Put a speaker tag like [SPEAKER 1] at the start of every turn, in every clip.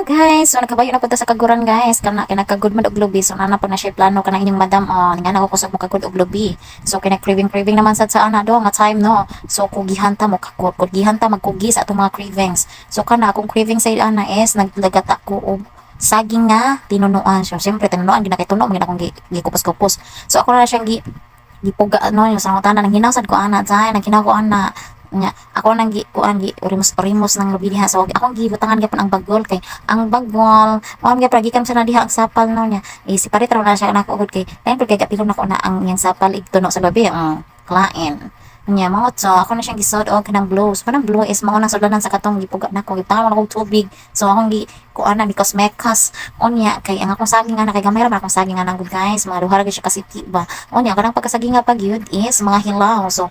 [SPEAKER 1] Guys, so nagkabayo na punta sa kaguran, guys. Kana kay nagkagud man og lubi. So nana po na siya plano kana inyong madam, oh, nga na ko kusog mo kagud og lubi. So kay craving craving naman sad sa ana do nga time, no. So kugihan ta mo kagud, kugihan ta magkugi sa atong mga cravings. So kana akong craving sa ana is naglagata ko og saging nga tinunuan. So siyempre tinunuan gina kay tuno man gina akong gikupos-kupos. So ako na siyang gipuga, no, yung sa tanan nang hinaw sad ko ana, jay nang ko ana nya ako nang gi kuan, gi rimos rimos ng lubi diha. So akong gibutangan gyapon ang bagol kay ang bagol mao gyud gikan sa na diha ang sapal, no. Nya eh, si parit ra na siya nako gud kay time kay gapilon nako na ang iyang sapal igtuno sa lubi, klain nya mao. So ako na siyang gisod og kanang blue. So kanang blue is mao nang sudlanan sa katong gipuga nako, gibutangan mo na tubig. So akong gi kuan na because mekas. Unya kay ang akong saging nga na kay gamay ra man akong saging nga nang, guys, mga duha ra gyud siya kasiti ba. Unya kanang pagkasaging nga pag yun is mga hilaw. So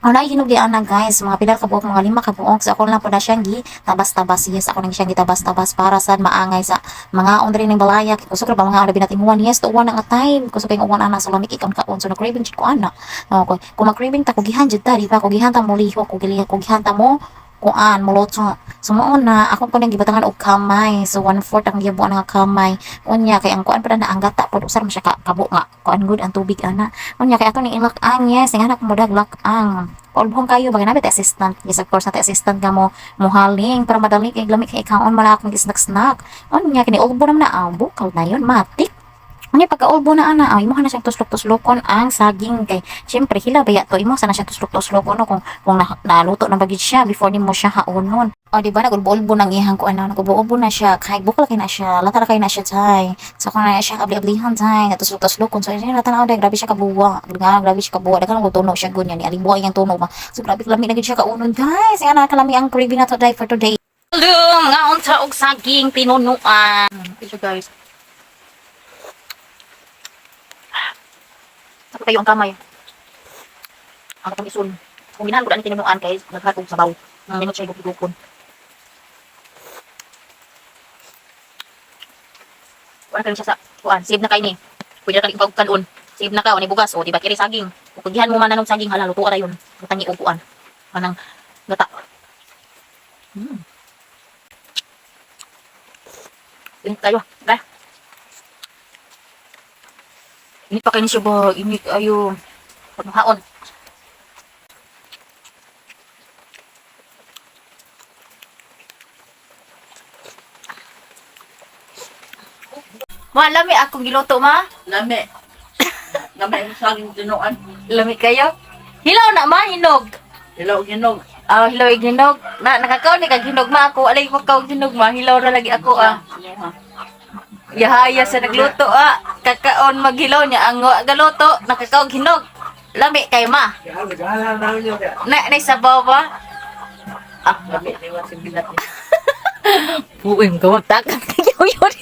[SPEAKER 1] ang nahihinog di ana, guys, mga pila ka buok, mga lima ka buok. So ako lang po na siyang gi tabas-tabas. Yes, ako lang siyang gitabas-tabas para sad maangay sa mga on rin ng balaya. Kay kusog ra ba mga labi natin yes, to uwan nga time. Kusog kay uwan ana, so lamig ikaw kaon. So na craving jud ko ana. Okay. Kung mag-craving ta, kugihan jud ta, di ba? Kugihan ta mo lihok, kugihan ta mo kuan moloto. So mao na ako po nang gibatangan og kamay. So 1/4 ang gibuan nga kamay. Unya kay ang kuan pa na ang gata pod usar man siya ka, kabo nga kuan gud ang tubig ana. Unya kay ato ning ilak-ang. Yes, nga anak mo dag lak-ang. Paulbhong kayo bagay nabi assistant. Yes, of course, nate assistant nga mo muhaling para madali kay lami kay ikaon man akong snack snack. Unya kini ulbo naman na, ah, bukal na yun matik. Unya pagka-ulbo na ana, ay imo na siyang tuslok-tuslokon ang saging kay syempre hila baya to, imo sana siyang tuslok-tuslokon, no, kung naluto na bagid siya before nimo siya haonon. O di ba nagulbo-ulbo nang ihang ko ano, nagulbo-ulbo na siya kay bukal kay na siya, lata ra kay na siya tay. So kung na siya abli-ablihan tay, natuslok-tuslokon. So ini tanaw day, grabe siya kabuwa. Grabe siya kabuwa. Daghan ko tuno siya gunya ni alibuwa iyang tuno ba. So grabe kalami na gid siya kaunon, guys. Nga na kalami ang craving na to day for today. Hello, mga unsa og saging tinunuan. Ito, guys. Sakto kayo ang kamay. Ang katong isun. Kung ginahan ko na ni tinunuan kay naghatog sabaw. Nindot siya igukon. Wala kayo siya sa kuan, save na kay ni. Pwede na kang kanon. Save na ka, ni bugas o di ba kiri saging. Kung kugihan mo man anong saging, hala, luto ra yun. Butangi og kuan. Kanang gata. Init kayo. Dai. Init pa kayo ni siya ba? Init ayo. Paghaon.
[SPEAKER 2] Ma, lami akong giluto, ma.
[SPEAKER 3] Lami. Lami ang saging tinuan.
[SPEAKER 2] Lami kayo. Hilaw na, ma, hinog.
[SPEAKER 3] Hilaw hinog.
[SPEAKER 2] Ah, hilaw ig hinog. Na nakakaon ni kag hinog, ma, ako. Alay ko kaog hinog, ma. Hilaw ra lagi ako, ah. Yahaya sa nagluto, ah. Kakaon maghilaw niya ang wa galuto, nakakaog hinog. Lami kay ma. Na na sabaw ba?
[SPEAKER 3] Lami ni wa si bilat.
[SPEAKER 2] Puim ka tak. Yun.